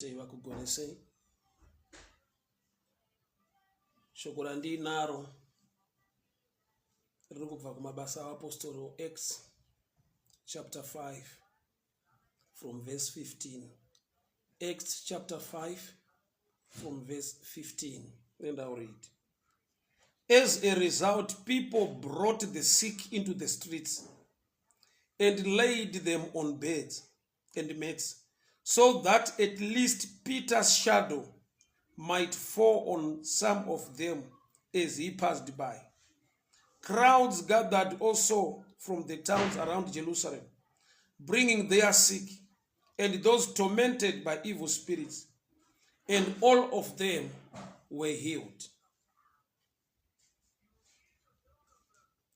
vakuchengetei vakugonesei. Shoko randiinaro riri kubva kumabasa avaapostoro Acts chapter 5 from verse 15. Acts chapter 5 from verse 15 and I'll read. As a result, people brought the sick into the streets and laid them on beds and mats so that at least Peter's shadow might fall on some of them as he passed by. Crowds gathered also from the towns around Jerusalem, bringing their sick and those tormented by evil spirits, and all of them were healed.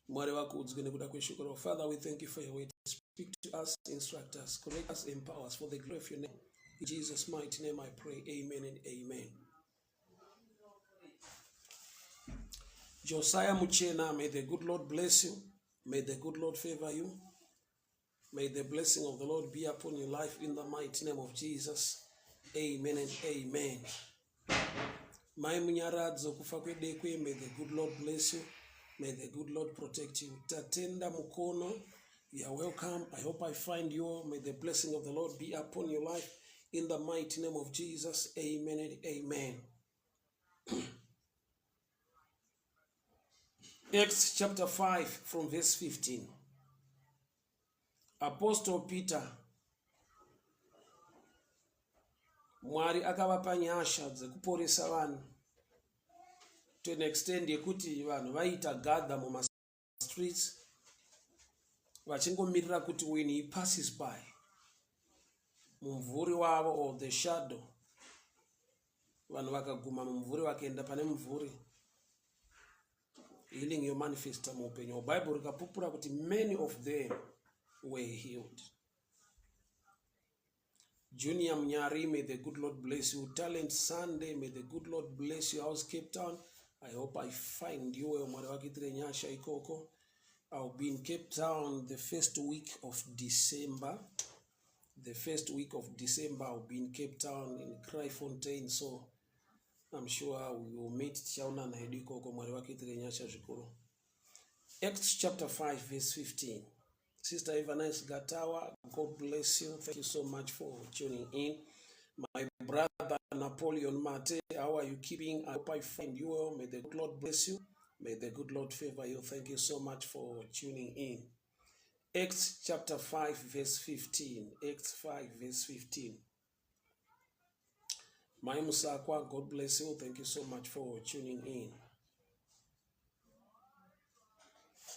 Mwari vakudzwe nekuda kweshoko ravo. Father, we thank you for your word. Speak to us, instruct us, correct us, empower us for the glory of your name. In Jesus' mighty name I pray. Amen and amen. Josiah Muchena, may the good Lord bless you. May the good Lord favor you. May the blessing of the Lord be upon your life in the mighty name of Jesus. Amen and amen. Mai Munyaradzo kufa kwedekwe, may the good Lord bless you. May the good Lord protect you. Tatenda Mukono, you are welcome. I hope I find you. May the blessing of the Lord be upon your life in the mighty name of Jesus. Amen and amen. Acts chapter 5 from verse 15. Apostle Peter Mwari akavapa nyasha dzekuporesa vanhu to an extent yekuti vanhu vaiita gather mumastreets vachingomirira kuti when he passes by mumvuri wavo or the shadow vanhu vakaguma mumvuri vakaenda pane mumvuri healing yomanifesta muupenyu hwebhaibheri rikapupura kuti many of them were healed junior munyari may the good lord bless you talent sunday may the good lord bless you house cape town i hope i find you well mwari vakuitire nyasha ikoko ill be in cape town the first week of december the first week of december ill be in cape town in cryfontein so I'm sure we will meet tichaonana hedu ikoko mwari vakuitire nyasha zvikuru Acts chapter 5 verse 15 Sister Evanice Gatawa God bless you thank you so much for tuning in my brother Napoleon Mate how are you keeping I hope I find you well may the good Lord bless you may the good Lord favor you thank you so much for tuning in Acts chapter 5 verse 15 Acts 5 verse 15 Mai Musakwa, God bless you. Thank you so much for tuning in.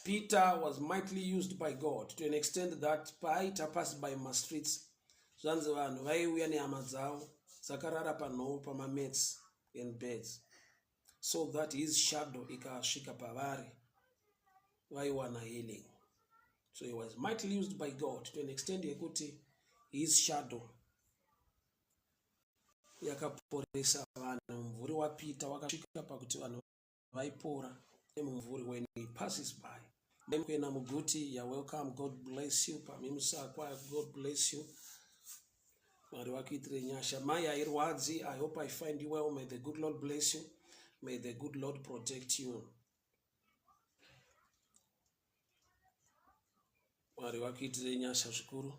Peter was mightily used by God to an extent that paaita pass by mastreets zvanzi vanhu vaiuya nehama dzavo dzakarara panhoo pamamats and beds so that his shadow ikasvika pavari vaiwana healing so he was mightily used by God to an extent yekuti his shadow yakaporesa vanhu mumvuri waPeter wakasvika pakuti vanhu vaipora nemumvuri when he passes by Mkwena Muguti you're welcome God bless you Pami Musakwa God bless you Mwari vakuitire nyasha mai hairwadzi I hope I find you well may the good Lord bless you may the good Lord protect you Mwari vakuitire nyasha zvikuru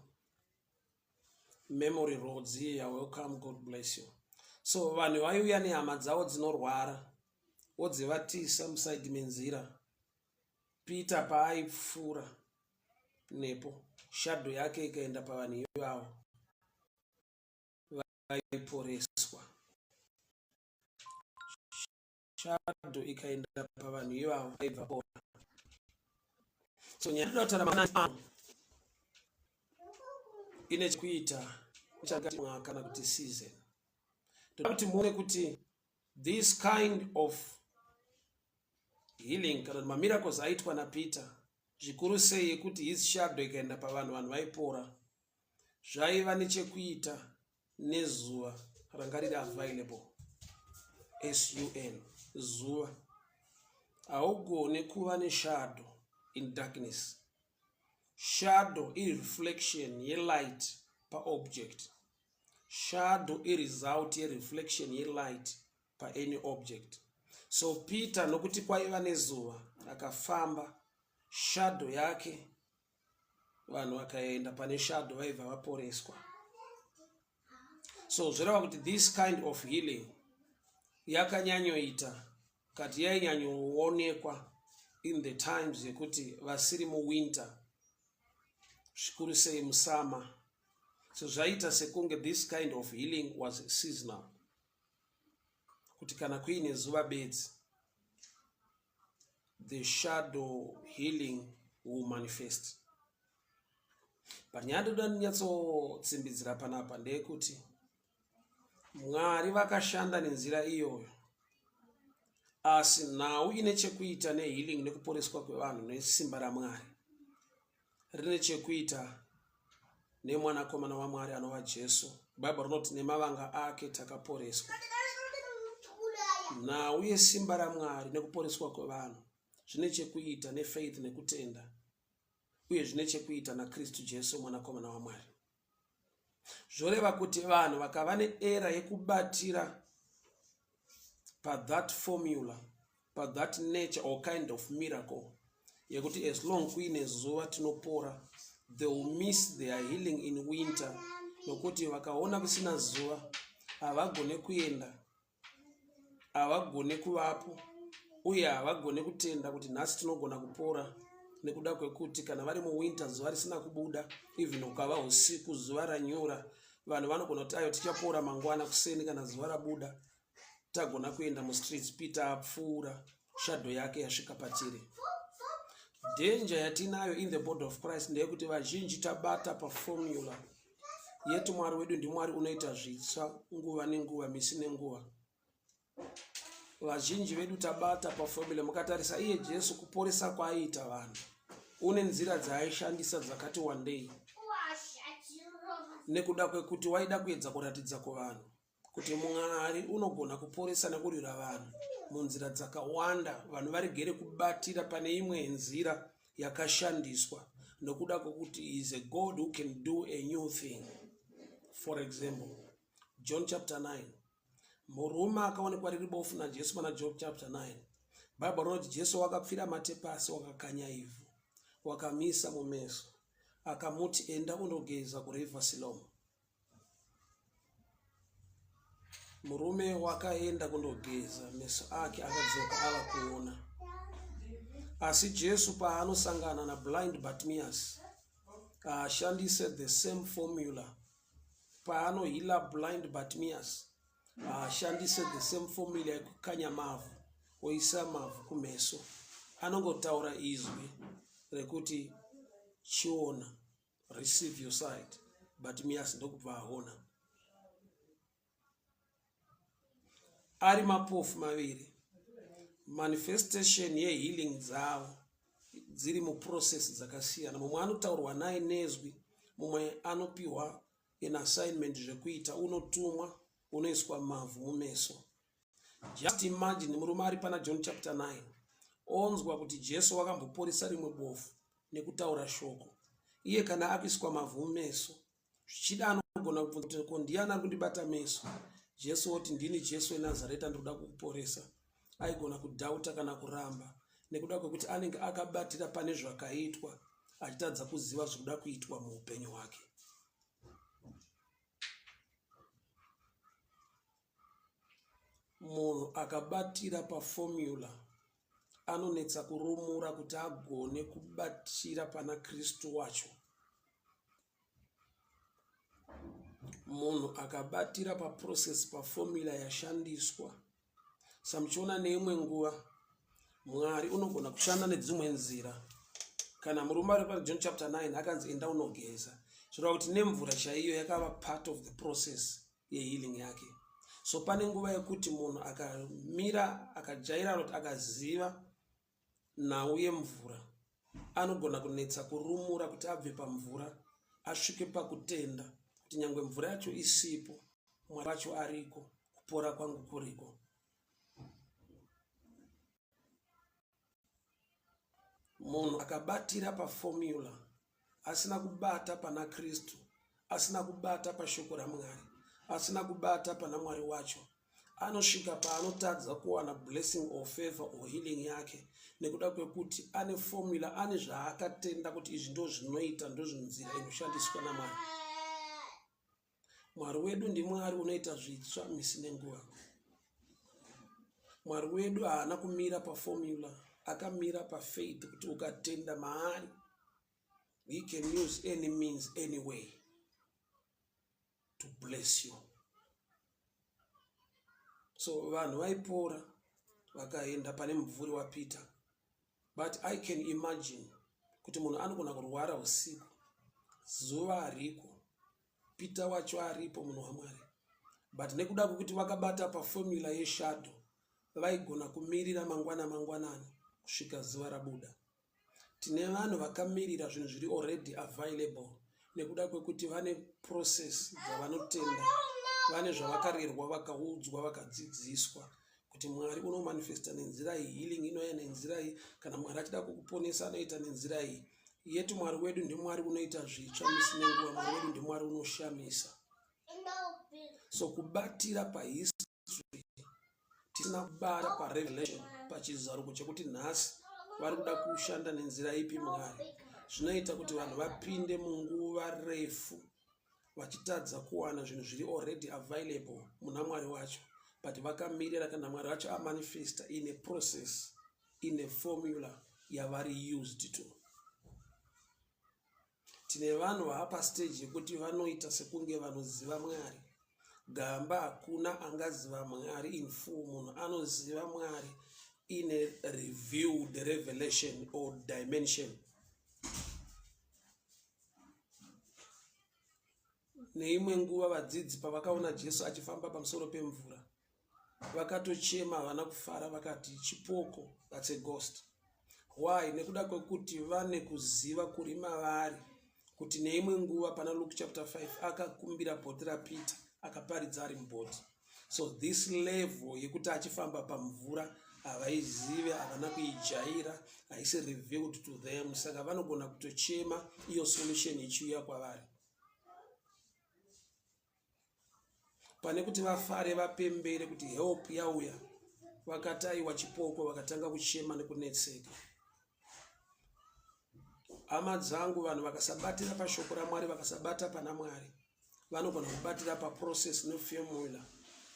memory roads here welcome god bless you so vanhu vaiuya nehama dzavo dzinorwara wodzivatisa musaidi menzira peter paaipfuura nepo shadow yake ikaenda pavanhu ivavo vaiporeswa shadow ikaenda pavanhu ivavo vaibva pora so nyaya inoda kutaura mangwanani ine chekuita chakati kana kuti season toda kuti muone kuti this kind of healing kana kuti mamiracles aitwa napeter zvikuru sei yekuti his shadow ikaenda pavanhu vanhu vaipora zvaiva nechekuita nezuva ranga riri available sun zuva haugone kuva neshadow in darkness shadow ireflection yelight paobject. Shadow iresult yereflection yelight paany object. So Peter nokuti kwaiva nezuva akafamba shadow yake, vanhu vakaenda pane shadow vaibva vaporeswa. So zvoreva kuti this kind of healing yakanyanyoita kati yainyanyoonekwa in the times yekuti vasiri muwinter, zvikuru sei musama. So zvaiita sekunge this kind of healing was seasonal, kuti kana kuine zuva bedzi the shadow healing will manifest. But nyaya ndoda ndinyatsotsimbidzira panapa ndeyekuti Mwari vakashanda nenzira iyoyo, asi nhau ine chekuita nehealing nekuporeswa kwevanhu nesimba raMwari rine chekuita nemwanakomana waMwari anova Jesu. Bhaibheri rinoti nemavanga ake takaporeswa. Nhau yesimba raMwari nekuporeswa kwevanhu zvine chekuita nefaith nekutenda, uye zvine chekuita naKristu Jesu mwanakomana waMwari. Zvoreva kuti vanhu vakava neera yekubatira pathat formula, pathat nature or kind of miracle yekuti as long kuine zuva tinopora, they will miss their healing in winter, nokuti vakaona kusina zuva havagone kuenda, havagone kuvapo, uye havagone kutenda kuti nhasi tinogona kupora, nekuda kwekuti kana vari muwinter zuva risina kubuda, even ukava usiku zuva ranyura, vanhu vanogona kuti ayo tichapora mangwana kuseni kana zuva rabuda, tagona kuenda mustreets. Peter apfuura, shadow yake yasvika patiri. Danger yatinayo in the body of Christ ndeyekuti vazhinji tabata paformula yeti Mwari wedu ndiMwari unoita zvitsva nguva nenguva, misi nenguva. Vazhinji vedu tabata paformula. Mukatarisa iye Jesu kuporesa kwaaiita vanhu, une nzira dzaaishandisa dzakati wandei, nekuda kwekuti waida kuedza kuratidza kuvanhu kuti Mwari unogona kuporesa nekurwira vanhu munzira dzakawanda. Vanhu varegere kubatira pane imwe nzira yakashandiswa nokuda kwekuti is a God who can do a new thing. For example, John chapter 9, murume akaonekwa riri bofu naJesu. Pana Job chapter 9, Bhaibheri rinoti Jesu wakapfira mate pasi, wakakanya ivhu, wakamisa mumeso, akamuti enda undogeza kuriver Siloam. Murume wakaenda kundogeza meso ake, akadzoka ava kuona. Asi Jesu paanosangana nablind Bartimaeus, haashandise the same formula. Paanohila blind Bartimaeus, haashandise the same formula yekukanya mavhu oisa mavhu kumeso. Anongotaura izwi rekuti chiona, receive your sight. Bartimaeus ndokubva aona. Ari mapofu maviri, manifestation yehealing dzavo dziri muprocess dzakasiyana. Mumwe anotaurwa naye nezwi, mumwe anopiwa an assignment zvekuita, unotumwa unoiswa mavhu mumeso. Just imagine murume ari pana John chapter 9 onzwa kuti Jesu wakamboporesa rimwe bofu nekutaura shoko. Iye kana akuiswa mavhu mumeso, zvichida anogona kubvunza kuti ko ndiani ari kundibata meso? Jesu oti ndini Jesu weNazareta, ndinoda kukuporesa. Aigona kudhauta kana kuramba nekuda kwekuti anenge akabatira pane zvakaitwa achitadza kuziva zvikuda kuitwa muupenyu hwake. Munhu akabatira paformula anonetsa kurumura kuti agone kubatira pana Kristu wacho. Munhu akabatira paprocess, paformula yashandiswa. Samuchiona neimwe nguva Mwari unogona kushanda nedzimwe nzira. Kana murume ari paJohn chapter 9 akanzi enda unogeza, zvoreva kuti nemvura chaiyo yakava part of the process yehealing yake. So pane nguva yekuti munhu akamira akajaira kuti akaziva nhau yemvura, anogona kunetsa kurumura kuti abve pamvura asvike pakutenda kuti nyangwe mvura yacho isipo, Mwari wacho ariko, kupora kwangu kuriko. Munhu akabatira paformula asina kubata pana Kristu, asina kubata pashoko raMwari, asina kubata pana Mwari wacho anosvika paanotadza kuwana blessing or favor or healing yake nekuda kwekuti ane formula, ane zvaakatenda kuti izvi ndo zvinoita, ndozvinzira inoshandiswa naMwari. Mwari wedu ndiMwari unoita zvitsva misi nenguva. Mwari wedu haana kumira paformula, akamira pafaith kuti ukatenda maari he can use any means any way to bless you. So vanhu vaipora vakaenda pane mumvuri waPeter, but I can imagine kuti munhu anogona kurwara usiku, zuva hariko, Peter wacho aripo, munhu waMwari, but nekuda kwekuti vakabata paformula yeshadow, vaigona kumirira mangwana mangwanani kusvika zuva rabuda. Tine vanhu vakamirira zvinhu zviri already available nekuda kwekuti vane process dzavanotenda, vane zvavakarerwa, vakaudzwa, vakadzidziswa kuti Mwari unomanifesta nenzira iyi, healing inouya nenzira iyi, kana Mwari achida kukuponesa anoita nenzira iyi. Yetu Mwari wedu ndiMwari unoita zvitsva misi nenguva. Mwari wedu ndiMwari unoshamisa. So kubatira pahistory tisina kubata parevelation, pachizaruko chekuti nhasi vari kuda kushanda nenzira ipi Mwari, zvinoita kuti vanhu vapinde munguva refu vachitadza kuwana zvinhu zviri already available muna Mwari wacho, but vakamirira kana Mwari wacho amanifesta in a process, in a formula yavari used to. Tine vanhu vava pastage yekuti vanoita sekunge vanoziva Mwari. Gamba, hakuna angaziva Mwari in full. Munhu anoziva Mwari in a revealed revelation or dimension. Neimwe nguva vadzidzi pavakaona Jesu achifamba pamusoro pemvura, vakatochema, havana kufara, vakati chipoko, that's a ghost. Why? Nekuda kwekuti vane kuziva kuri mavari kuti neimwe nguva pana Luke chapter 5 akakumbira bhoti raPeter, akaparidza ari mubhoti. So this level yekuti achifamba pamvura havaizive, havana kuijaira, haisi revealed to them, saka vanogona kutochema iyo solution ichiuya kwavari. Pane kuti vafare, vapembere kuti help yauya, vakataiwa chipoko, vakatanga kuchema nekunetseka. Hama dzangu, vanhu vakasabatira pashoko raMwari, vakasabata pana Mwari, vanogona kubatira paprocess nefemula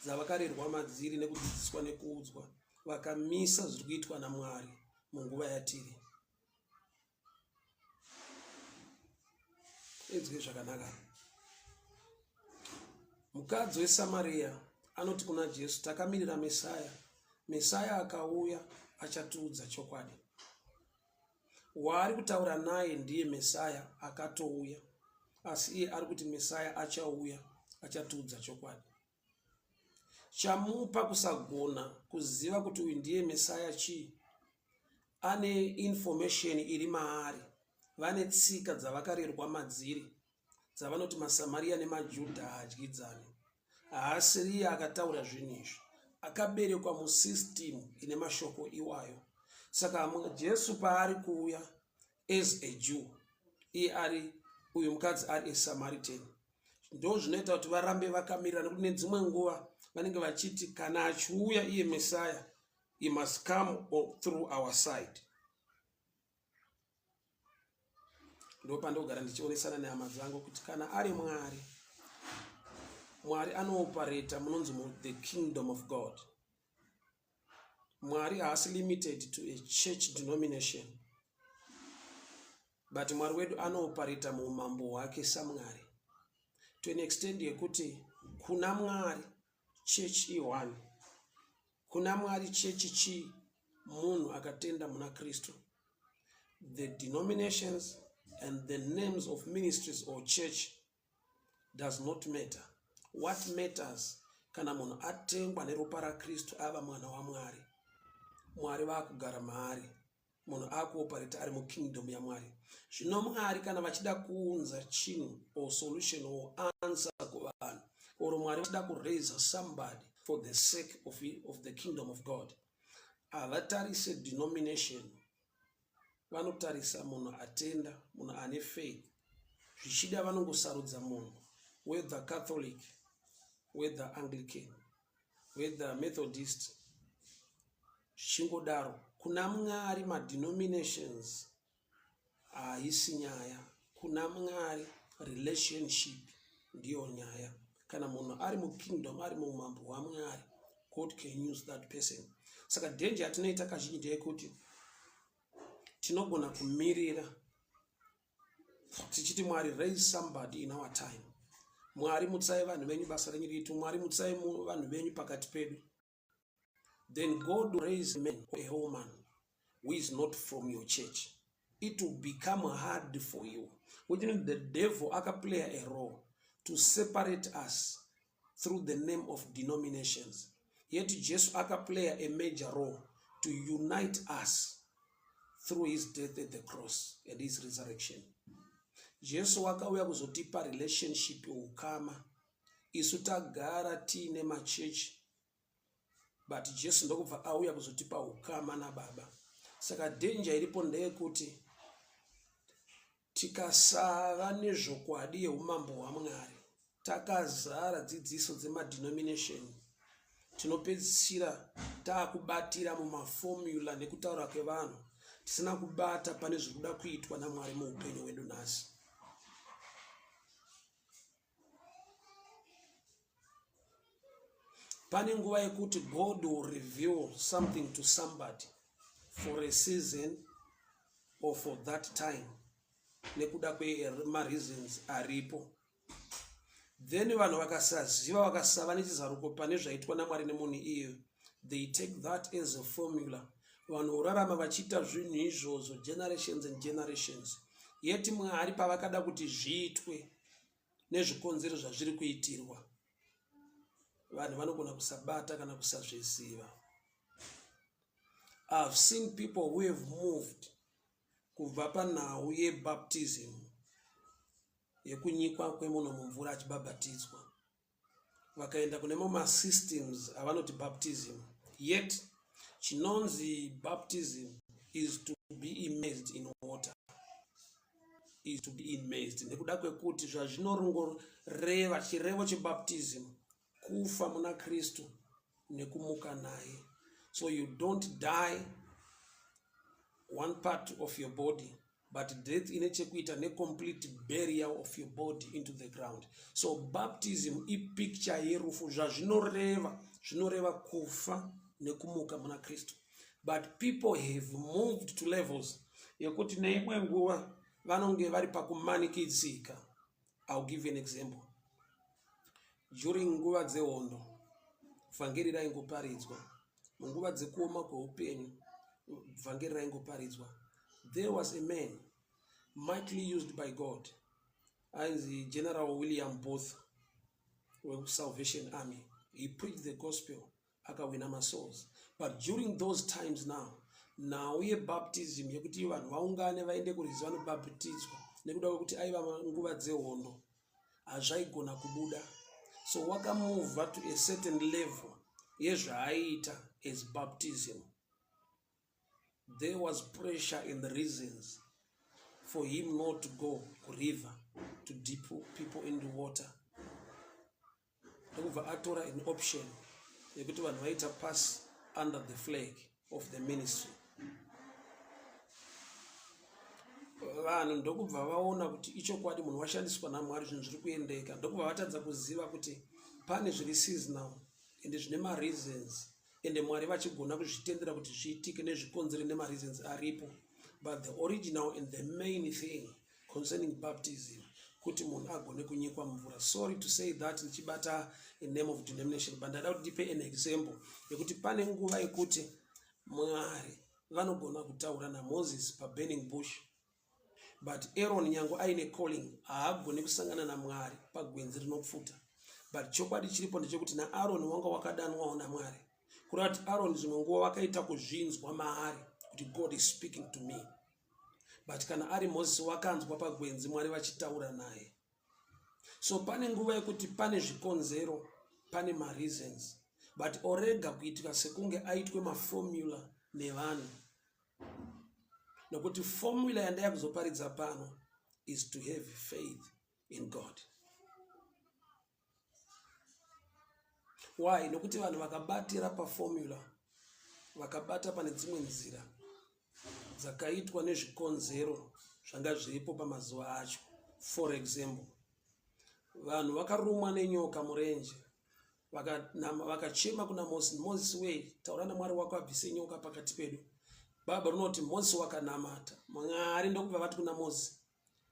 dzavakarerwa madziri nekudzidziswa nekuudzwa, vakamisa zviri kuitwa naMwari munguva yatiri. Inzwe zvakanaka. Mukadzi weSamariya anoti kuna Jesu, takamirira Mesaya. Mesaya akauya achatiudza chokwadi. Waari kutaura naye ndiye Mesaya akatouya, asi iye ari kuti Mesaya achauya achatiudza chokwadi. Chamupa kusagona kuziva kuti uyu ndiye Mesaya chii? Ane information iri maari. Vane tsika dzavakarerwa madziri dzavanoti maSamaria nemaJudha haadyidzani. Haasiriye akataura zvinhu izvi, akaberekwa musystem ine mashoko iwayo. Saka Jesu paari kuuya as a Jew, iye ari uyu mukadzi ari a Samaritan, ndo zvinoita kuti varambe vakamirira, nekuti nedzimwe nguva vanenge vachiti kana achiuya iye Mesaya, he must come through our side. Ndopandogara ndichionesana nehama dzangu kuti kana ari Mwari, Mwari anoopareta munonzi the kingdom of God. Mwari haasi limited to a church denomination, but Mwari wedu anoopareta muumambo hwake saMwari to an extent yekuti kuna Mwari church i1, kuna Mwari chechi chii? Munhu akatenda muna Kristu. The denominations and the names of ministries or church does not matter. What matters, kana munhu atengwa neropa raKristu, ava mwana waMwari, Mwari vaakugara maari, munhu akuopareta ari mukingdom yaMwari. Zvino Mwari kana vachida kuunza chinhu or solution or answer kuvanhu, or Mwari vachida kuraise somebody for the sake of the kingdom of God, havatarise denomination, vanotarisa munhu atenda, munhu ane faith. Zvichida vanongosarudza munhu, whether Catholic, Whether Anglican, whether Methodist, zvichingodaro. Kuna Mwari madenominations haisi nyaya. Kuna Mwari relationship ndiyo nyaya. Kana munhu ari mukingdom, ari muumambo hwaMwari, God can use that person. Saka danger yatinoita kazhinji ndeyekuti tinogona kumirira tichiti, "Mwari, raise somebody in our time. Mwari, mutsai vanhu venyu, basa renyu riitwe. Mwari, mutsai vanhu venyu pakati pedu." Then God raise a man or a woman who is not from your church. It will become hard for you, which means the devil akaplay a role to separate us through the name of denominations. Yet Jesu akaplay a major role to unite us through his death at the cross and his resurrection. Jesu wakauya kuzotipa relationship, ukama. Isu tagara tiine machechi, but Jesu ndokubva auya kuzotipa ukama naBaba. Saka danger iripo ndeyekuti tikasava nezvokwadi yeumambo hwaMwari, takazara dzidziso dzemadenomination, tinopedzisira taakubatira mumaformula nekutaura kwevanhu, tisina kubata pane zviri kuda kuitwa naMwari muupenyu hwedu nhasi. Pane nguva yekuti God will reveal something to somebody for a season or for that time nekuda kwemareasons aripo. Then vanhu vakasaziva, vakasava nechizaruko pane zvaitwa naMwari nemunhu iyeyo, they take that as a formula. Vanhu vorarama vachiita zvinhu izvozvo generations and generations. Yet Mwari pavakada kuti zviitwe nezvikonzero zvazviri kuitirwa, vanhu vanogona kusabata kana kusazviziva. I've seen people who have moved kubva panhau yebaptism, yekunyikwa kwemunhu mumvura achibhabhatidzwa, vakaenda kune mamwe masystems avanoti baptism. Yet chinonzi baptism is to be immersed in water, is to be immersed, nekuda kwekuti zvazvinorongoreva, chirevo chebaptism kufa muna Kristu nekumuka naye. So you don't die one part of your body, but death ine chekuita necomplete burial of your body into the ground. So baptism ipicture yerufu. Zvazvinoreva, zvinoreva kufa nekumuka muna Kristu. But people have moved to levels yekuti neimwe nguva vanonge vari pakumanikidzika. I'll give you an example. During nguva dzehondo, vhangeri raingoparidzwa. Munguva dzekuoma kweupenyu, vhangeri raingoparidzwa. There was a man mightily used by God ainzi General William Booth wekuSalvation Army. He preached the gospel, akawina masouls. But during those times now, nhau yebaptism yekuti vanhu vaungane vaende kurwizi vanobhabhatidzwa, nekuda kwekuti aiva nguva dzehondo, hazvaigona kubuda. So wakamuvha to a certain level yezvaaiita as baptism. There was pressure in the reasons for him not to go kuriver to dip people in the water. Ndokubva atora an option yekuti vanhu vaita pass under the flag of the ministry. Vanhu ndokubva vaona kuti ichokwadi, munhu washandiswa naMwari, zvinhu zviri kuendeka. Ndokubva vatadza kuziva kuti pane zviri seasonal ende zvine mareasons, ende Mwari vachigona kuzvitendera kuti zviitike nezvikonzero nemareasons aripo. But the original and the main thing concerning baptism kuti munhu agone kunyikwa mumvura. Sorry to say that ndichibata in name of denomination, but ndada kuti ndipe an example yekuti pane nguva yekuti Mwari vanogona kutaura naMoses paburning bush, but Aaron, nyange aine calling, haagoni kusangana naMwari pagwenzi rinopfuta. But chokwadi chiripo ndechekuti naAron wanga wakadanwawo naMwari. Kureva kuti Aaron zvimwe nguva wakaita kuzvinzwa maari kuti God is speaking to me. But kana ari Moses, wakanzwa pagwenzi Mwari vachitaura naye. So pane nguva yekuti pane zvikonzero, pane mareasons, but orega kuitika sekunge aitwe maformula nevanhu, nokuti formula yandaya kuzoparidza pano is to have faith in God. Why? Nokuti vanhu vakabatira paformula, vakabata pane dzimwe nzira dzakaitwa nezvikonzero zvanga zviripo pamazuva acho. For example, vanhu vakarumwa nenyoka murenje vakachema kuna Mozisi, Mozisi wei, taura naMwari wako abvise nyoka pakati pedu. Bhaibheri rinoti Mozisi wakanamata Mwari, ndokubva vati kuna Mozisi,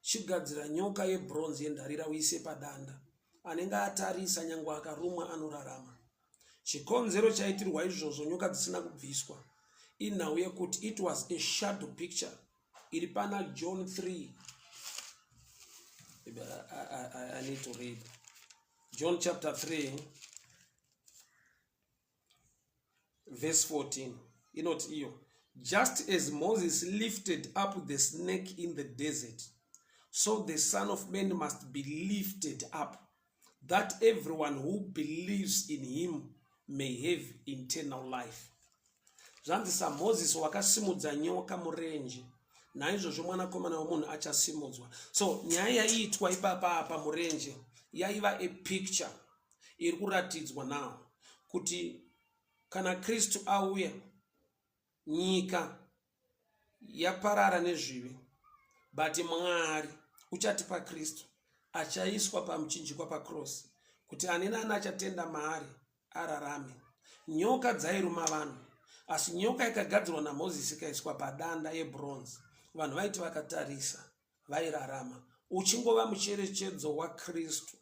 chigadzira nyoka yebronze yendarira uise padanda, anenge atarisa nyangwe akarumwa anorarama. Chikonzero chaitirwa izvozvo nyoka dzisina kubviswa inhau yekuti it was a shadow picture iri pana John 3. I, I, I need to read John chapter 3 verse 14 inoti iyo, just as Moses lifted up the snake in the desert, so the Son of Man must be lifted up, that everyone who believes in him may have eternal life. Zvanzi saMozisi wakasimudza nyoka murenje, naizvozvo mwanakomana wemunhu achasimudzwa. So nyaya yaiitwa ipapa apa murenje yaiva a picture iri kuratidzwa now kuti kana Kristu auya, nyika yaparara nezvivi, but Mwari uchatipa Kristu achaiswa pamuchinjikwa pacross, kuti ani nani achatenda maari ararame. Nyoka dzairuma vanhu, asi nyoka ikagadzirwa naMozisi ikaiswa padanda yebronze, vanhu vaiti vakatarisa vairarama, uchingova mucherechedzo waKristu.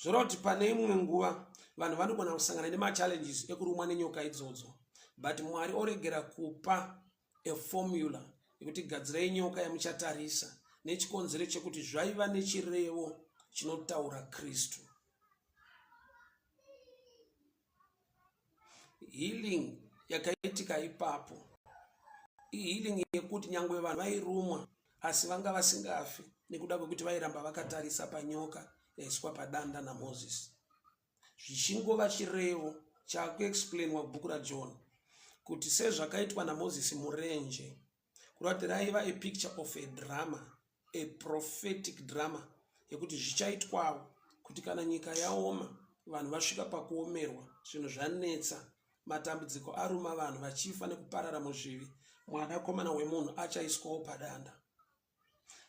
Zvoreva kuti pane imwe nguva vanhu vanogona kusangana nemachallenges ekurumwa nenyoka idzodzo, but Mwari oregera kupa a formula yekuti gadzirai nyoka yamuchatarisa, nechikonzero chekuti zvaiva nechirevo chinotaura Kristu. Healing yakaitika ipapo ihealing yekuti nyangwe vanhu vairumwa asi vanga vasingafi, nekuda kwekuti vairamba vakatarisa panyoka yaiswa padanda naMozisi, zvichingova chirevo chakuexplainwa kubhuku raJohn kuti sezvakaitwa naMozisi murenje, kureva kuti raiva a picture of a drama, a prophetic drama yekuti zvichaitwawo kuti kana nyika yaoma, vanhu vasvika pakuomerwa, zvinhu zvanetsa, matambudziko aruma, vanhu vachifa nekuparara muzvivi, mwanakomana wemunhu achaiswawo padanda.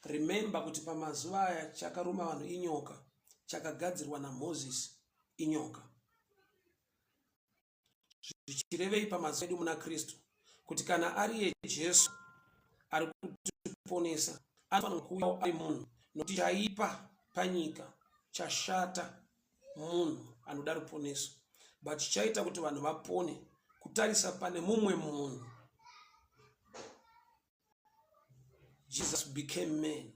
Remember kuti pamazuva aya chakaruma vanhu inyoka, chakagadzirwa naMozisi inyoka. Zvichirevei pamazuva edu muna Kristu? Kuti kana ariye Jesu ari kutiponesa, anofanira kuuyawo ari munhu, nokuti chaipa panyika chashata, munhu anoda ruponeso, but chichaita kuti vanhu vapone kutarisa pane mumwe munhu. Jesus became man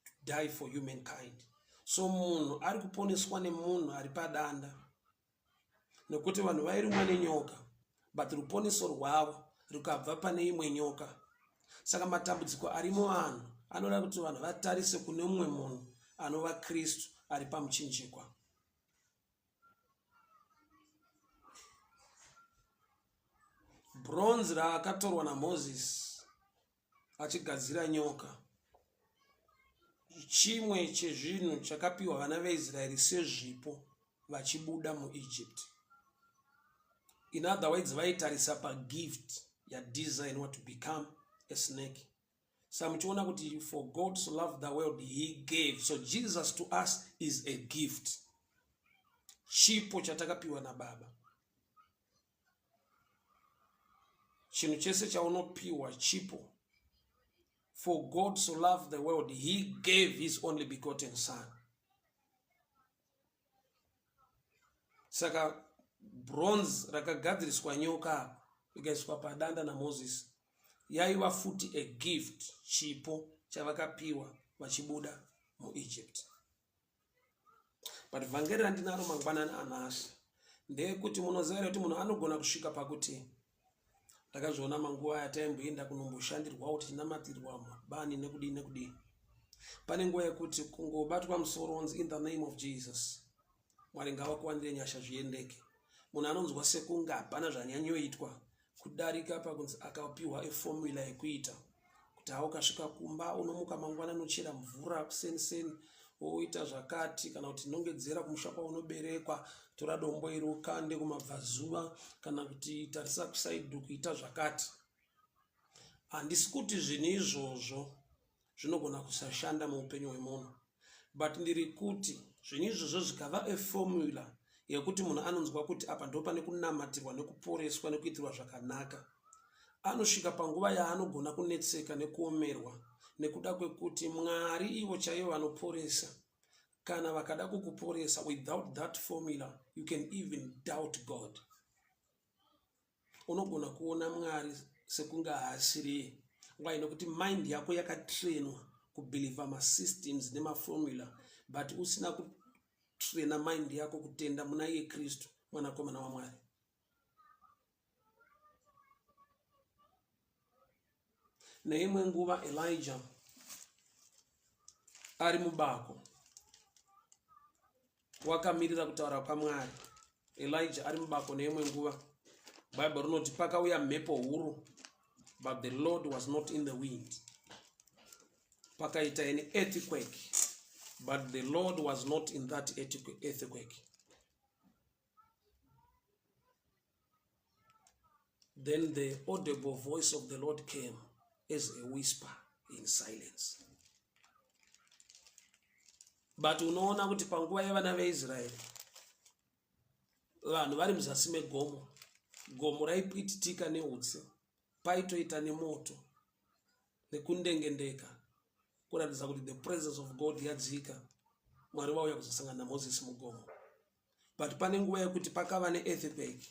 to die for humankind. So munhu ari kuponeswa nemunhu ari padanda, nekuti vanhu vairumwa nenyoka, but ruponeso rwavo rukabva pane imwe nyoka. Saka matambudziko ari muvanhu anoda kuti vanhu vatarise kune mumwe munhu anova Kristu ari pamuchinjikwa. Bronze raakatorwa naMozisi achigadzira nyoka chimwe chezvinhu chakapiwa vana veIsraeri sezvipo vachibuda muEgypt. In other words, vaitarisa pagift yadesignwa to become a snake. Sa muchiona kuti for God so loved the world, he gave. So Jesus to us is a gift, chipo chatakapiwa nababa. Chinhu chese chaunopiwa chipo. For God so loved the world, he gave his only begotten son. Saka bronze rakagadziriswa nyoka apa ikaiswa padanda naMozisi yaiva futi a gift, chipo chavakapiwa vachibuda muEgypt. But vhangeri randinaro mangwanani anhasi ndeyekuti munoziva here kuti munhu anogona kusvika pakuti, ndakazviona manguva aya taimboenda kunomboshandirwawo tichinamatirwa mabani nekudii nekudii, pane nguva yekuti kungobatwa musoro onzi in the name of Jesus, Mwari ngavakuwanire nyasha, zviendeke. Munhu anonzwa sekunge hapana zvanyanyoitwa kudarika pakunzi akapiwa eformula yekuita kuti ha ukasvika kumba unomuka mangwana unochera mvura kuseni seni. woita zvakati kana kuti nongedzera kumusha kwaunoberekwa tora dombo iri ukande kumabvazuva kana kuti tarisa kusaidhu kuita zvakati handisi kuti zvinhu izvozvo zvinogona kusashanda muupenyu hwemunhu but ndiri kuti zvinhu izvozvo zvikava a formula yekuti munhu anonzwa kuti apa ndo pane kunamatirwa nekuporeswa nekuitirwa zvakanaka anosvika panguva yaanogona kunetseka nekuomerwa nekuda kwekuti mwari ivo chaivo vanoporesa kana vakada kukuporesa without that formula you can even doubt god unogona kuona mwari sekunge haasiriye why nekuti mind yako yakatrainwa kubhilivha masystems nemaformula but usina kutraina mind yako kutenda muna iye kristu mwanakomana wamwari Neimwe nguva Elijah ari mubako wakamirira kutaura kwaMwari. Elijah ari mubako neimwe nguva, Bible rinoti pakauya mhepo huru, but the Lord was not in the wind. Pakaita an earthquake, but the Lord was not in that earthquake. Then the audible voice of the Lord came as a whisper in silence. But unoona kuti panguva yevana veIsraeri vanhu vari muzasi megomo, gomo raipwititika neutsi, paitoita nemoto nekundengendeka kuratidza kuti the presence of God yadzika. Mwari vauya kuzosangana naMoses mugomo. But pane nguva yekuti pakava neearthquake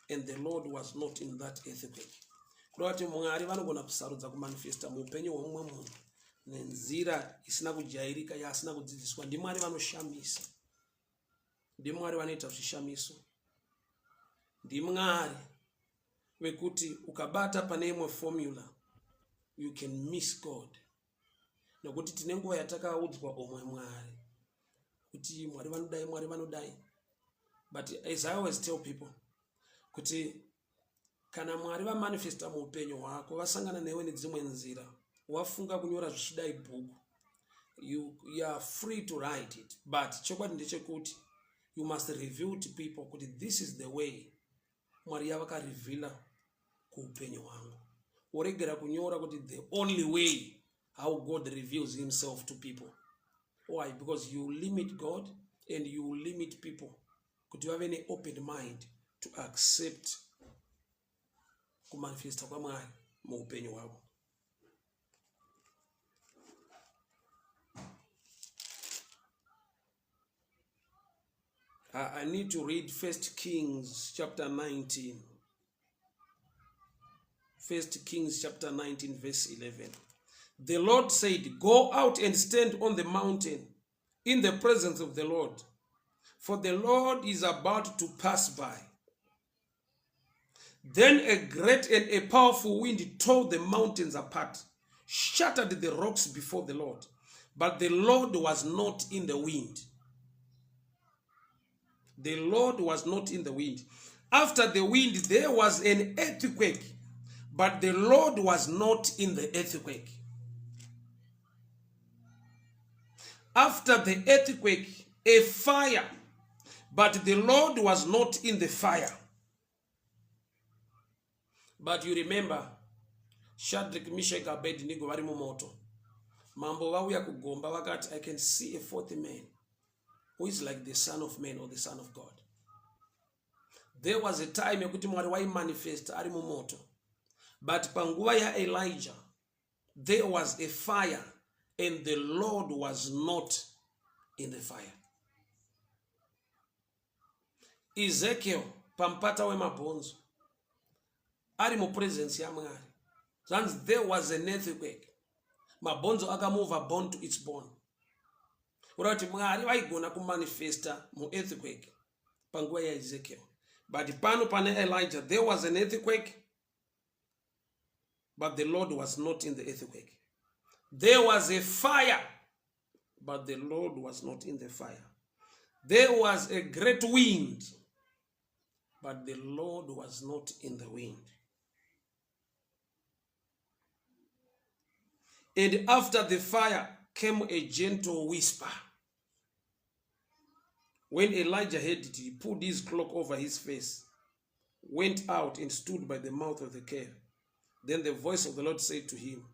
and the Lord was not in that earthquake. Kureva kuti Mwari vanogona kusarudza kumanifesta muupenyu hwemumwe munhu nenzira isina kujairika yaasina kudzidziswa. NdiMwari vanoshamisa. NdiMwari vanoita zvishamiso. NdiMwari vekuti ukabata pane imwe formula you can miss God. Nokuti tine nguva yatakaudzwa omwe Mwari kuti Mwari vanodai, Mwari vanodai. But as I always tell people kuti kana Mwari vamanifesta muupenyu hwako vasangana newe nedzimwe nzira wafunga kunyora zvichidai bhuku you, you are free to write it but chokwadi ndechekuti you must reveal to people kuti this is the way Mwari yavakarivhila kuupenyu hwangu woregera kunyora kuti the only way how God reveals himself to people why because you limit God and you limit people kuti vave neopen mind to accept kumanifesta kwaMwari muupenyu hwavo. I need to read First Kings chapter 19. First Kings chapter 19 verse 11. The Lord said, Go out and stand on the mountain in the presence of the Lord, for the Lord is about to pass by. Then a great and a powerful wind tore the mountains apart, shattered the rocks before the Lord. But the Lord was not in the wind. The Lord was not in the wind. After the wind, there was an earthquake, but the Lord was not in the earthquake. After the earthquake, a fire, but the Lord was not in the fire. But you remember, Shadrach, Meshach, Abednego vari mumoto. Mambo vauya kugomba vakati, I can see a fourth man who is like the son of man or the son of God. There was a time yekuti Mwari waimanifesta ari mumoto. But panguva yaElijah, there was a fire and the Lord was not in the fire. Ezekiel pamupata wemabhonzo ari mupresence yaMwari zvanzi there was an earthquake mabhonzo akamova bone to its bone kureva kuti Mwari vaigona kumanifesta muearthquake panguva yaEzekiel but pano pane Elijah there was an earthquake but the Lord was not in the earthquake. There was a fire, but the Lord was not in the fire. There was a great wind, but the Lord was not in the wind. And after the fire came a gentle whisper. When Elijah heard it, he pulled his cloak over his face, went out and stood by the mouth of the cave. Then the voice of the Lord said to him,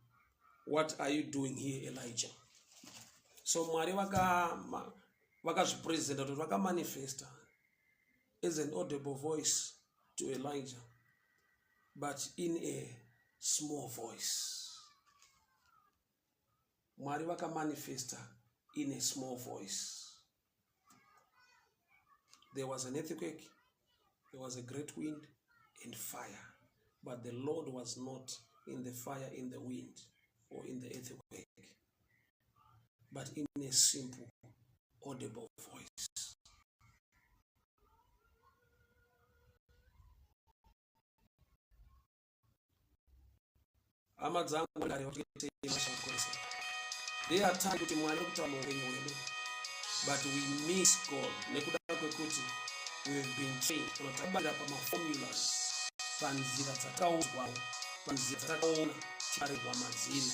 What are you doing here, Elijah? So Mwari vakazvipresenta kuti vakamanifesta as an audible voice to Elijah, but in a small voice. Mwari vakamanifesta in a small voice. There was an earthquake, there was a great wind and fire, but the Lord was not in the fire, in the wind, or in the earthquake, but in a simple, audible voice. Hama dzangu there are times kuti Mwari kutaura muupenyu hwedu but we miss God nekuda kwekuti we have been trained kana tabarira pamaformulas panzira dzakaudzwawo panzira dzatakaona tikarehwa madziri.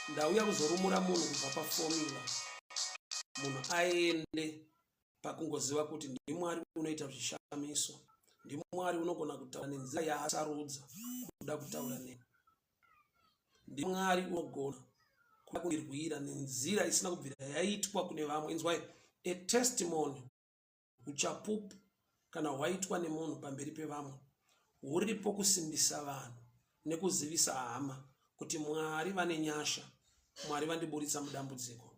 Ndauya kuzorumura munhu kubva paformula munhu aende pakungoziva kuti ndiMwari unoita zvishamiso, ndiMwari unogona kutaura nenzira yaasarudza kuda kutaura neni, ndiMwari unogona kuda kundirwira nenzira isina kubvira yaitwa kune vamwe. Inzwai, a testimony, uchapupu kana hwaitwa nemunhu pamberi pevamwe huripo kusimbisa vanhu nekuzivisa hama kuti Mwari vane nyasha, Mwari vandiburitsa mudambudziko.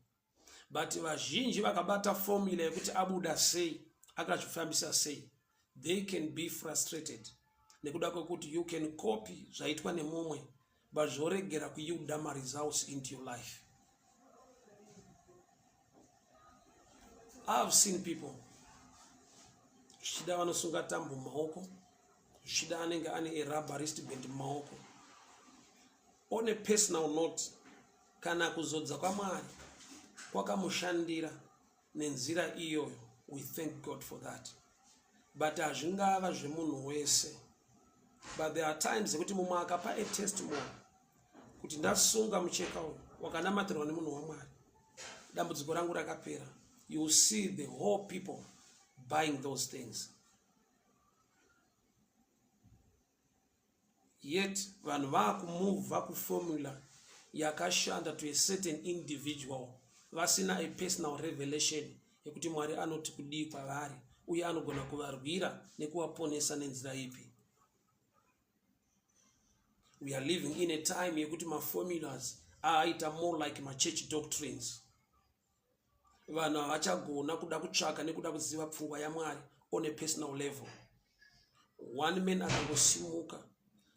But vazhinji vakabata formula yekuti abuda sei, akazvifambisa sei, they can be frustrated nekuda kwekuti you can copy zvaitwa nemumwe but zvoregera kuyiuda maresults into your life. I've seen people zvichida vanosunga tambo mumaoko, zvichida anenge ane a rubber wristband mumaoko. On a personal note, kana kuzodza kwaMwari kwakamushandira nenzira iyoyo, we thank God for that, but hazvingava zvemunhu wese. But there are times ekuti mumwe akapa a testimony kuti ndasunga mucheka uyu wakanamatirwa nemunhu waMwari, dambudziko rangu rakapera, you see the whole people buying those things. Yet vanhu vakumuvha kuformula yakashanda to a certain individual vasina a personal revelation yekuti Mwari anoti kudii kwavari uye anogona kuvarwira nekuvaponesa nenzira ipi. We are living in a time yekuti maformulas aaita more like machurch doctrines. Vanhu havachagona kuda kutsvaka nekuda kuziva pfungwa yaMwari on a personal level. One man akangosimuka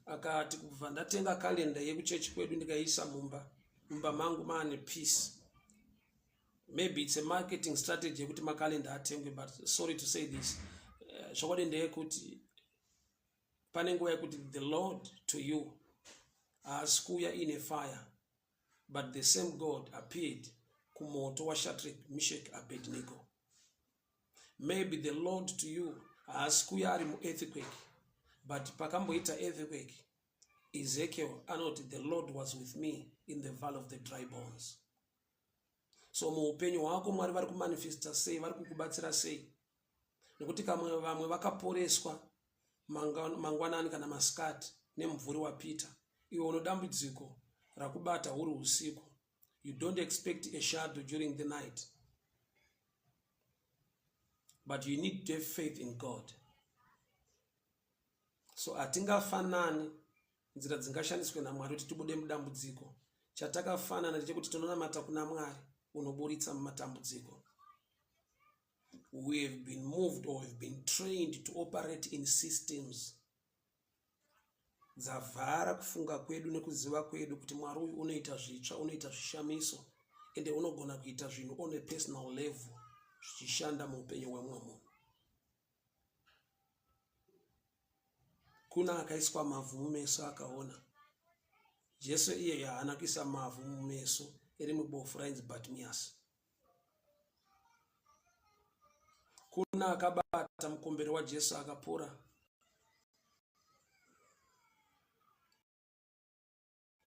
akati kubva ndatenga kalenda yekuchechi kwedu ndikaiisa mumba, mumba mangu maane peace. Maybe it's a marketing strategy yekuti makalenda atengwe, but sorry to say this, zvokwadi ndeyekuti pane nguva yekuti the Lord to you haasi kuuya in a fire, but the same God appeared kumoto waShadrach, Meshach, Abednego. Maybe the Lord to you haasi kuuya ari muearthquake, but pakamboita earthquake, Ezekiel anoti the Lord was with me in the valley of the dry bones. So muupenyu hwako Mwari vari kumanifesta sei, vari kukubatsira sei? Nekuti kamwe vamwe vakaporeswa mangwanani kana masikati nemumvuri waPeter, iwe uno dambudziko rakubata huri usiku. You don't expect a shadow during the night, but you need to have faith in God. So hatingafanani nzira dzingashandiswe naMwari kuti tibude mudambudziko. Chatakafanana ndechekuti tinonamata kuna Mwari unoburitsa mumatambudziko. We have been moved or have been trained to operate in systems dzavhara kufunga kwedu nekuziva kwedu kuti Mwari uyu unoita zvitsva, unoita zvishamiso, ende unogona kuita zvinhu on a personal level zvichishanda muupenyu hwemumwe munhu. Kuna akaiswa mavhu mumeso akaona. Jesu iyeye haana kuisa mavhu mumeso erimwe bofu rainzi Bartimaeus. Kuna akabata mukombero waJesu akapora.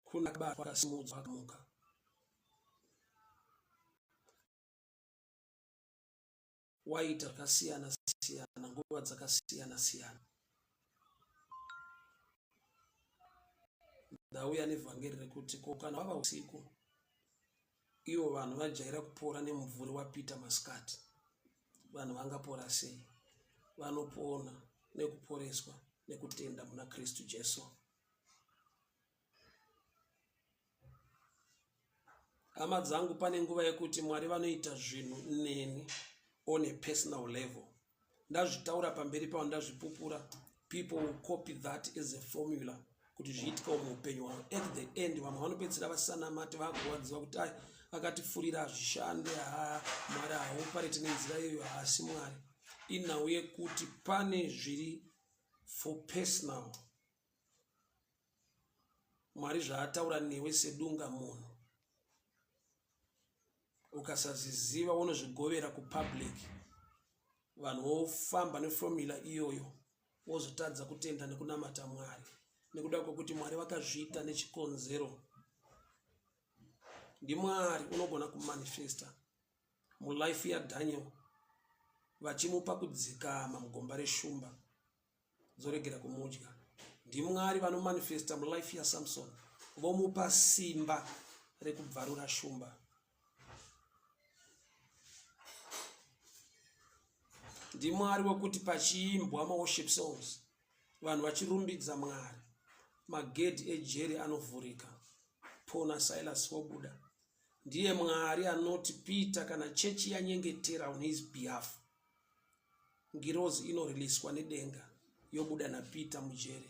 Kuna akabatwa akasimudzwa akamuka. Waiita zvakasiyana siyana nguva dzakasiyana siyana. Ndauya nevhangeri rekuti ko kana wava usiku ivo vanhu vajaira kupora nemumvuri waPeter masikati, vanhu vangapora sei? Vanopona nekuporeswa nekutenda muna Kristu Jesu. Hama dzangu, pane nguva yekuti Mwari vanoita zvinhu neni on a personal level. Ndazvitaura pamberi pavo, ndazvipupura. People will copy that as a formula kuti zviitikawo muupenyu hwavo. At the end vamwe vanopedzisira vasisanamati, vakurwadziwa kuti ai akatifurira hazvishande, haa Mwari hauopareti nenzira iyoyo, haasi Mwari. Inhau yekuti pane zviri for personal Mwari zvaataura newe sedunga munhu ukasazviziva unozvigovera kupublic vanhu vofamba neformula iyoyo wozotadza kutenda nekunamata Mwari nekuda kwekuti Mwari vakazviita nechikonzero. NdiMwari unogona kumanifesta mulife yaDaniel vachimupa kudzikama mugomba reshumba dzoregera kumudya. NdiMwari vanomanifesta mulife yaSamson vomupa simba rekubvarura shumba. NdiMwari wekuti pachiimbwa maworship songs vanhu vachirumbidza Mwari, magedhi ejeri anovhurika, Paul naSilas vobuda. Ndiye Mwari anoti Peter kana chechi yanyengetera on his behalf, ngirozi inoriliswa nedenga yobuda naPeter mujere.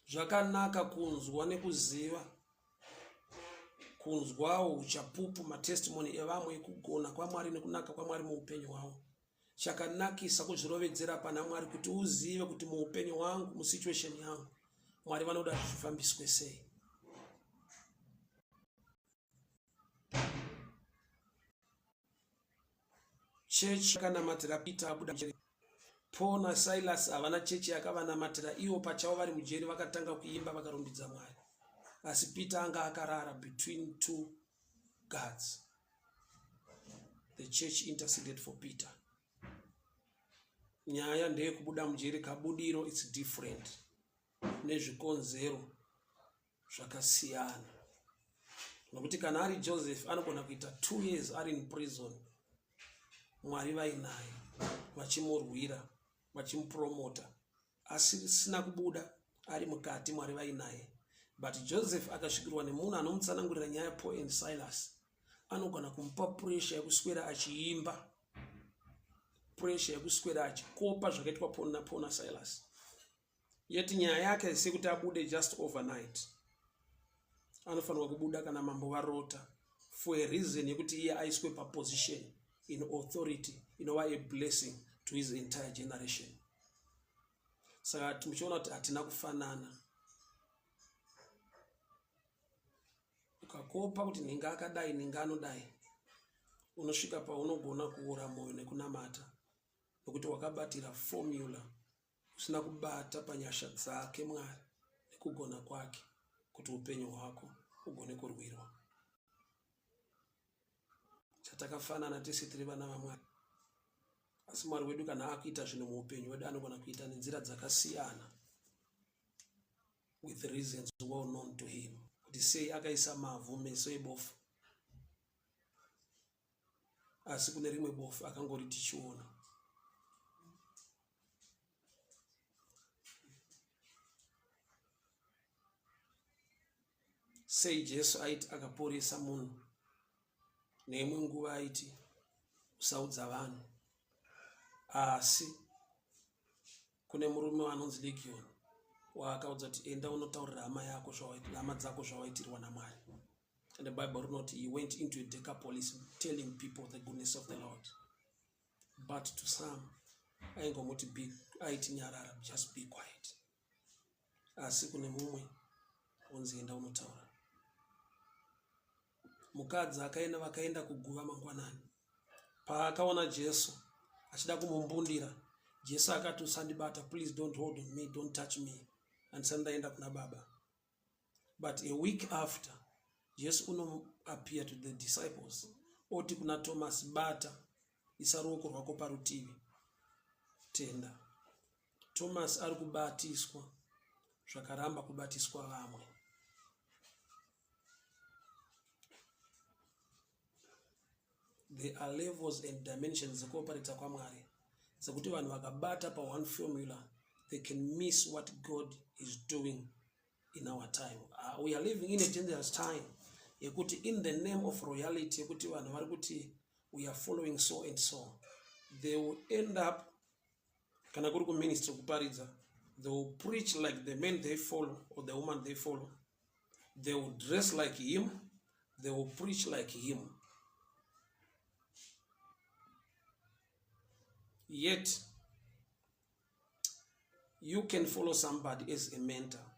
Zvakanaka kunzwa nekuziva, kunzwawo uchapupu, matestimony evamwe ekugona kwaMwari nekunaka kwaMwari muupenyu hwavo. Chakanakisa kuzvirovedzera pana Mwari kuti uzive kuti muupenyu hwangu, musituation yangu, Mwari vanoda zvifambiswe sei. Chechi yakanamatira Peter abuda mujeri. Paul naSilas havana chechi yakavanamatira ivo pachavo vari mujeri vakatanga kuimba vakarumbidza Mwari. Asi Peter anga akarara between two guards. The church interceded for Peter. Nyaya ndeyekubuda mujeri kabudiro it's different nezvikonzero zvakasiyana nokuti kana ari Joseph anogona kuita 2 years ari in prison Mwari vainaye vachimurwira vachimupromota asisina kubuda ari mukati Mwari vainaye but Joseph akasvikirwa nemunhu anomutsanangurira nyaya Paul and Silas anogona kumupa pressure yekuswera achiimba pressure yekuswera achikopa zvakaitwa Paul naPaul naSilas yet nyaya yake haisi yekuti abude just overnight anofanirwa kubuda kana mambo varota for a reason yekuti iye aiswe paposition in authority inova a blessing to his entire generation saka muchiona kuti hatina kufanana ukakopa kuti nhinga akadai nhinga anodai unosvika paunogona kuora mwoyo nekunamata nokuti wakabatira formula usina kubata panyasha dzake Mwari nekugona kwake kuti upenyu hwako ugone kurwirwa. Chatakafanana tese tiri vana vaMwari, asi Mwari wedu kana akuita zvinhu muupenyu hwedu anogona kuita nenzira dzakasiyana with reasons well known to him kuti sei akaisa mavhu meso ebofu asi kune rimwe bofu akangori tichiona sei Jesu aiti akaporesa munhu neimwe nguva aiti usaudza vanhu asi kune murume anonzi Legion waakaudza kuti enda unotaurira hama yako hama dzako zvawaitirwa naMwari And the Bible rinoti he went into a Decapolis telling people the goodness of the Lord. But to some, aingomuti be aiti nyarara, just be quiet. Asi kune mumwe onzi enda unotaura. Mukadzi akaenda vakaenda kuguva mangwanani. Paakaona Jesu achida kumumbundira, Jesu akati usandibata, please don't hold on me, don't touch me. Handisati ndaenda kuna baba. But a week after, Jesu uno appear to the disciples. Oti kuna Thomas, bata, isa ruoko rwako parutivi, tenda. Thomas ari kubatiswa zvakaramba kubatiswa vamwe. There are levels and dimensions dzekuoperata kwaMwari dzekuti vanhu vakabata pa one formula they can miss what God is doing in our time. We are living in a dangerous time yekuti in the name of royalty yekuti vanhu vari kuti we are following so and so they will end up kana kuri kuministry kuparidza they will preach like the man they follow or the woman they follow they will dress like him they will preach like him yet you can follow somebody as a mentor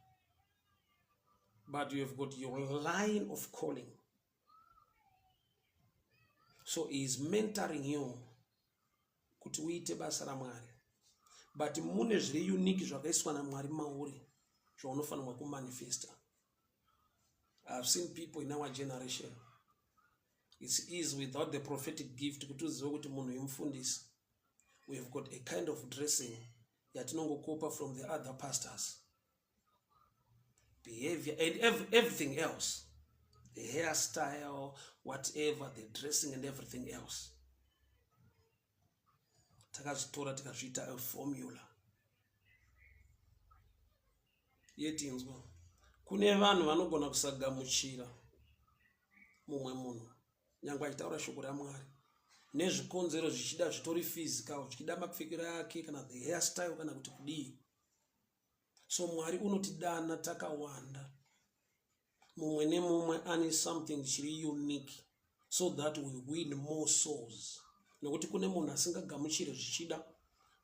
but you have got your line of calling so he is mentoring you kuti uite basa ramwari but mune zviri unique zvakaiswa namwari mauri zvaunofanirwa kumanifesta ihave seen people in our generation its easy without the prophetic gift kuti uzive kuti munhu imufundisi we have got a kind of dressing yatinongokopa from the other pastors behavior and everything else the hairstyle whatever the dressing and everything else takazvitora tikazviita a formula yetinzwa kune vanhu vanogona kusagamuchira mumwe munhu nyange achitaura shoko ramwari nezvikonzero zvichida zvitori physical zvichida mapfekero ake kana the hairstyle kana kuti kudii so mwari unotidana takawanda mumwe nemumwe ane something chiri unique so that we win more souls nekuti kune munhu asingagamuchire zvichida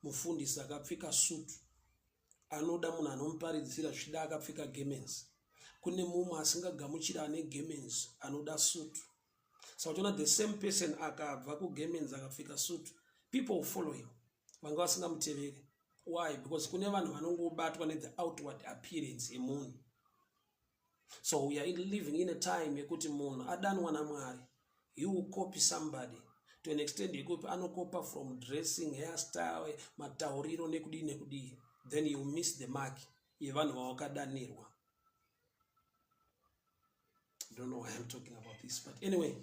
mufundisi akapfeka sutu anoda munhu anomuparidzira zvichida akapfeka gemens kune mumwe asingagamuchire ane gemens anoda sutu saka uchiona the same person akabva kugemens akapfeka sutu people will follow him vanga vasingamuteveri why because kune vanhu vanongobatwa nethe outward appearance yemunhu so we are living in a time yekuti munhu adanwa namwari he will copy somebody to an extent yekuti anokopa from dressing hairstyle matauriro nekudii nekudii then you miss the mark yevanhu vawakadanirwa don't know why I'm talking about this but anyway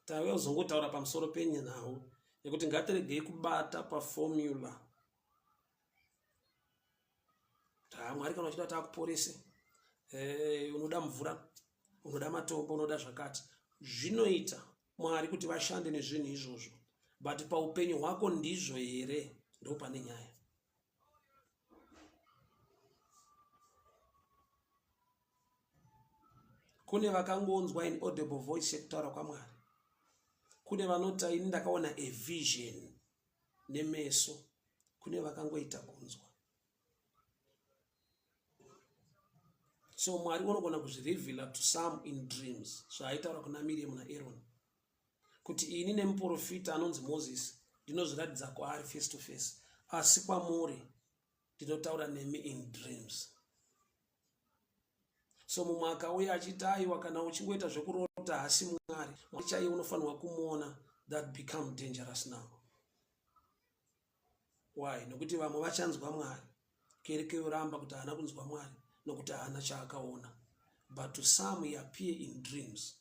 tave kuzongotaura pamusoro penyenhau yekuti ngatiregei kubata paformula mwari kana uchida kuti akuporese eh, unoda mvura unoda matombo unoda zvakati zvinoita mwari kuti vashande nezvinhu izvozvo but paupenyu hwako ndizvo here ndo pane nyaya Kune vakangonzwa in audible voice yekutaura kwaMwari. Kune vanoti ini ndakaona a vision nemeso. Kune vakangoita kunzwa. So Mwari unogona kuzvireveala to some in dreams zvaaitaura kuna Miriam naAaron kuti ini nemuprofita anonzi Moses ndinozviratidza kwaari face to face asi kwamuri ndinotaura nemi in dreams. So mumwe akauya achiti aiwa kana uchingoita zvekurota hasi Mwari, Mwari chaiye unofanirwa kumuona that become dangerous now. Why? Nokuti vamwe vachanzwa Mwari, kereke yoramba kuti haana kunzwa Mwari nokuti haana chaakaona. But to some he appear in dreams,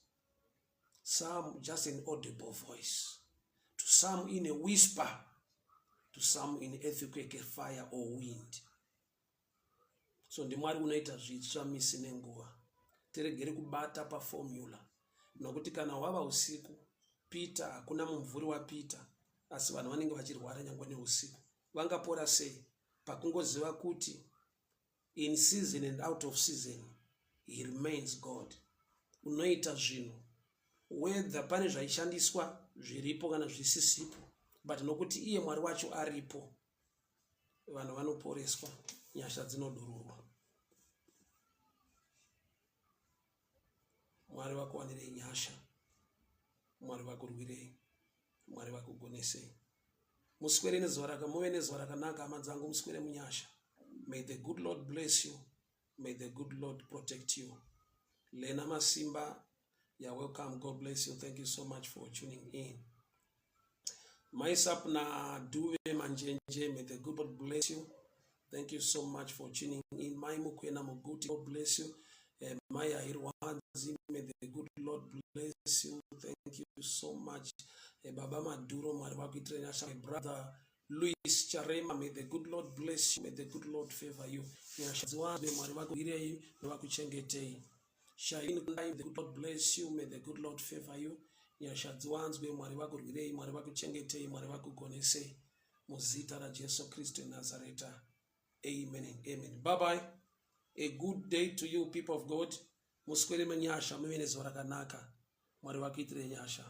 some just an audible voice, to some in a whisper, to some in earthquake, fire or wind. So ndiMwari unoita zvitsva misi nenguva. Tiregere kubata paformula nokuti kana hwava usiku Peter hakuna mumvuri waPeter asi vanhu vanenge vachirwara nyangwe neusiku vangapora sei pakungoziva kuti in season and out of season he remains God. Unoita zvinhu whether pane zvaishandiswa zviripo kana zvisisipo but nokuti iye Mwari wacho aripo vanhu vanoporeswa nyasha dzinodururwa mwari vakuwanirei nyasha mwari vakurwirei mwari vakugonesei muswere nezuva raka muve nezuva rakanaka hama dzangu muswere munyasha may the good lord bless you may the good lord protect you lena masimba. You're welcome. God bless you. Thank you so much for tuning in. Maisapna Duve Manjenje, may the good Lord bless you. Thank you so much for tuning in. Mai Mukwena Muguti, God bless you. Maya Irwanzi, may the good Lord bless you. Thank you so much. Baba Maduro, Mwari vakuitire nyasha. My brother Luis Charema, may the good Lord bless you. May the good Lord favor you. Nyasha dziwanzwe, Mwari vakurwirei, vakuchengetei. Shain Kundai, the good Lord bless you. May the good Lord favor you. Nyasha dziwanzwe, Mwari vakurwirei, Mwari vakuchengetei, Mwari vakugonesei. Muzita raJesu Kristu weNazareta. Amen and amen. Bye bye. A good day to you, people of God. Muswere menyasha, muve nezuva rakanaka. Mwari vakuitire nyasha.